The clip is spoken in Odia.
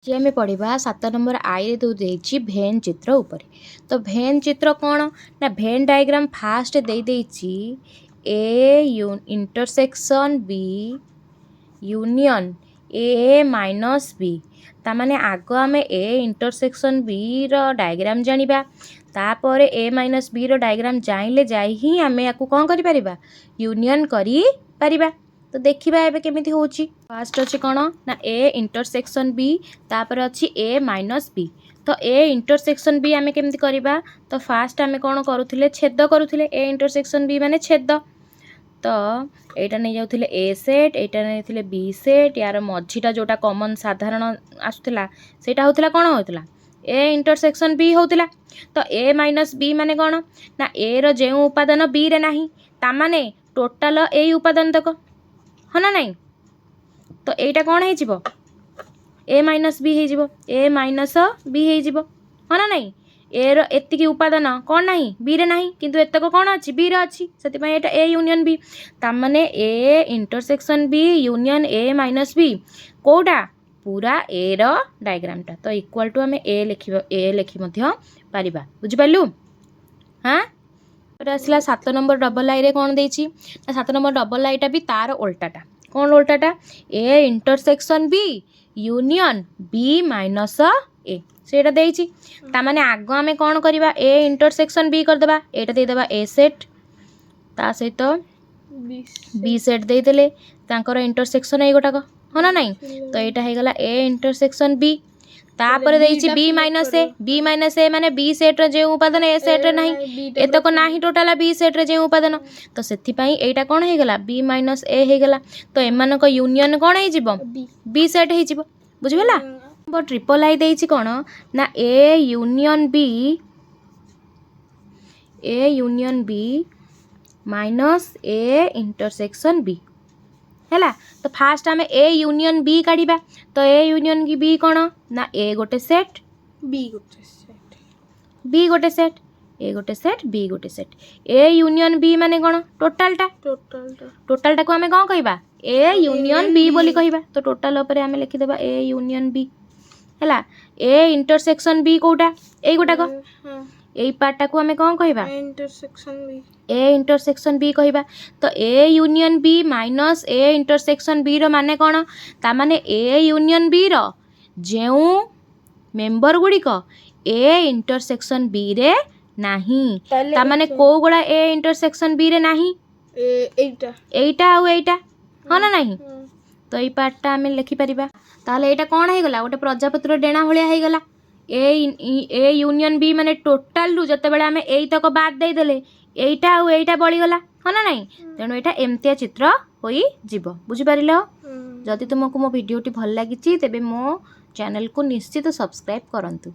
ଆଜି ଆମେ ପଢ଼ିବା 7 ନମ୍ବର ଆଇରେ ଯେଉଁ ଦେଇଛି ଭେନ୍ ଚିତ୍ର ଉପରେ। ତ ଭେନ୍ ଚିତ୍ର କ'ଣ ନା ଭେନ୍ ଡାଇଗ୍ରାମ ଫାଷ୍ଟ ଦେଇଦେଇଛି A intersection B union A minus B। ତାମାନେ ଆଗ ଆମେ ଏ ଇଣ୍ଟରସେକ୍ସନ୍ ବିର ଡାଇଗ୍ରାମ ଜାଣିବା, ତାପରେ ଏ ମାଇନସ୍ ବିର ଡାଇଗ୍ରାମ ଜାଣିଲେ ଯାଇ ହିଁ ଆମେ ୟାକୁ କ'ଣ କରିପାରିବା? ୟୁନିୟନ୍ କରିପାରିବା। ତ ଦେଖିବା ଏବେ କେମିତି ହେଉଛି। ଫାଷ୍ଟ ଅଛି କ'ଣ ନା ଏ ଇଣ୍ଟରସେକ୍ସନ୍ ବି, ତାପରେ ଅଛି ଏ ମାଇନସ୍ ବି। ତ ଏ ଇଣ୍ଟରସେକ୍ସନ୍ ବି ଆମେ କେମିତି କରିବା? ତ ଫାଷ୍ଟ ଆମେ କ'ଣ କରୁଥିଲେ? ଛେଦ କରୁଥିଲେ। ଏ ଇଣ୍ଟରସେକ୍ସନ୍ ବି ମାନେ ଛେଦ। ତ ଏଇଟା ନେଇଯାଉଥିଲେ ଏ ସେଟ୍, ଏଇଟା ନେଇଥିଲେ ବି ସେଟ୍। ୟାର ମଝିଟା ଯେଉଁଟା କମନ୍ ସାଧାରଣ ଆସୁଥିଲା, ସେଇଟା ହେଉଥିଲା କ'ଣ ହେଉଥିଲା? ଏ ଇଣ୍ଟରସେକ୍ସନ୍ ବି ହେଉଥିଲା। ତ ଏ ମାଇନସ୍ ବି ମାନେ କ'ଣ ନା ଏର ଯେଉଁ ଉପାଦାନ ବିରେ ନାହିଁ, ତାମାନେ ଟୋଟାଲ ଏଇ ଉପାଦାନ ତକ, ହଁ ନା ନାହିଁ? ତ ଏଇଟା କ'ଣ ହେଇଯିବ? ଏ ମାଇନସ୍ ବି ହେଇଯିବ। ଏ ମାଇନସ୍ ବି ହେଇଯିବ, ହଁ ନା ନାହିଁ? ଏର ଏତିକି ଉପାଦାନ କ'ଣ ନାହିଁ? ବିରେ ନାହିଁ। କିନ୍ତୁ ଏତକ କ'ଣ ଅଛି? ବିରେ ଅଛି। ସେଥିପାଇଁ ଏଇଟା ଏ ୟୁନିୟନ୍ ବି। ତାମାନେ A intersection B union A minus B କେଉଁଟା? ପୁରା ଏର ଡାଇଗ୍ରାମଟା। ତ ଇକ୍ୱାଲ୍ ଟୁ ଆମେ ଏ ଲେଖିବା, ଏ ଲେଖି ମଧ୍ୟ ପାରିବା। ବୁଝିପାରିଲୁ? ହଁ। ତାପରେ ଆସିଲା 7 ନମ୍ବର ଡବଲ୍ ଆଇରେ କ'ଣ ଦେଇଛି ନା 7 ନମ୍ବର ଡବଲ୍ ଆଇଟା ବି ତାର ଓଲଟାଟା। କ'ଣ ଓଲଟାଟା? A intersection B union B minus A ସେଇଟା ଦେଇଛି। ତାମାନେ ଆଗ ଆମେ କ'ଣ କରିବା? ଏ ଇଣ୍ଟରସେକ୍ସନ୍ ବି କରିଦେବା। ଏଇଟା ଦେଇଦେବା ଏ ସେଟ୍, ତା ସହିତ ବି ସେଟ୍ ଦେଇଦେଲେ ତାଙ୍କର ଇଣ୍ଟରସେକ୍ସନ୍ ଏଇ ଗୋଟାକ, ହଁ ନା ନାହିଁ? ତ ଏଇଟା ହେଇଗଲା ଏ ଇଣ୍ଟରସେକ୍ସନ୍ ବି। ତାପରେ ଦେଇଛି B minus A. B minus A ମାନେ ବି ସେଟ୍ର ଯେଉଁ ଉପାଦାନ ଏ ସେଟ୍ରେ ନାହିଁ, ଏତକ ନାହିଁ ଟୋଟାଲ ବି ସେଟ୍ରେ ଯେଉଁ ଉପାଦାନ। ତ ସେଥିପାଇଁ ଏଇଟା କ'ଣ ହେଇଗଲା? ବି ମାଇନସ୍ ଏ ହେଇଗଲା। ତ ଏମାନଙ୍କ ୟୁନିୟନ୍ କ'ଣ ହେଇଯିବ? ବି ସେଟ୍ ହେଇଯିବ। ବୁଝିହେଲା? ନମ୍ବର ଟ୍ରିପଲ୍ I ଦେଇଛି କ'ଣ ନା A union B, A union B minus A intersection B ହେଲା। ତ ଫାଷ୍ଟ ଆମେ ଏ ୟୁନିୟନ୍ ବି କାଢ଼ିବା। ତ ଏ ୟୁନିୟନ୍ କି ବି କ'ଣ ନା ଏ ଗୋଟେ ସେଟ୍, ବି ଗୋଟେ ସେଟ୍, ବି ଗୋଟେ ସେଟ୍। ଏ ଗୋଟେ ସେଟ୍, ବି ଗୋଟେ ସେଟ୍। ଏ ୟୁନିୟନ୍ ବି ମାନେ କ'ଣ? ଟୋଟାଲଟା। ଟୋଟାଲଟା। ଟୋଟାଲଟାକୁ ଆମେ କ'ଣ କହିବା? ଏ ୟୁନିୟନ୍ ବି ବୋଲି କହିବା। ତ ଟୋଟାଲ ଉପରେ ଆମେ ଲେଖିଦେବା ଏ ୟୁନିୟନ୍ ବି ହେଲା। ଏ ଇଣ୍ଟରସେକ୍ସନ୍ ବି କୋଉଟା? ଏଇ ଗୋଟାକ। ଏଇ ପାର୍ଟଟାକୁ ଆମେ କ'ଣ କହିବା? ଇଣ୍ଟରସେକ୍ସନ୍ ବି। ଏ ଇଣ୍ଟରସେକ୍ସନ୍ ବି କହିବା। ତ A union B minus A intersection ବିର ମାନେ କ'ଣ? ତାମାନେ ଏ ୟୁନିୟନ୍ ବିର ଯେଉଁ ମେମ୍ବର ଗୁଡ଼ିକ ଏ ଇଣ୍ଟରସେକ୍ସନ୍ ବିରେ ନାହିଁ। ତାମାନେ କୋଉ ଗୁଡ଼ା ଏ ଇଣ୍ଟରସେକ୍ସନ୍ ବିରେ ନାହିଁ? ଏଇଟା। ଏଇଟା ଆଉ ଏଇଟା, ହଁ ନା ନାହିଁ? ତ ଏଇ ପାର୍ଟଟା ଆମେ ଲେଖିପାରିବା। ତାହେଲେ ଏଇଟା କ'ଣ ହେଇଗଲା? ଗୋଟେ ପ୍ରଜାପତିର ଡେଣା ଭଳିଆ ହେଇଗଲା। ଏ ଏ ୟୁନିୟନ୍ ବି ମାନେ ଟୋଟାଲରୁ ଯେତେବେଳେ ଆମେ ଏଇତକ ବାଦ ଦେଇଦେଲେ, ଏଇଟା ଆଉ ଏଇଟା ବଳିଗଲା, ହଁ ନା ନାହିଁ? ତେଣୁ ଏଇଟା ଏମିତିଆ ଚିତ୍ର ହୋଇଯିବ। ବୁଝିପାରିଲ? ଯଦି ତୁମକୁ ମୋ ଭିଡ଼ିଓଟି ଭଲ ଲାଗିଛି, ତେବେ ମୋ ଚ୍ୟାନେଲକୁ ନିଶ୍ଚିତ ସବସ୍କ୍ରାଇବ୍ କରନ୍ତୁ।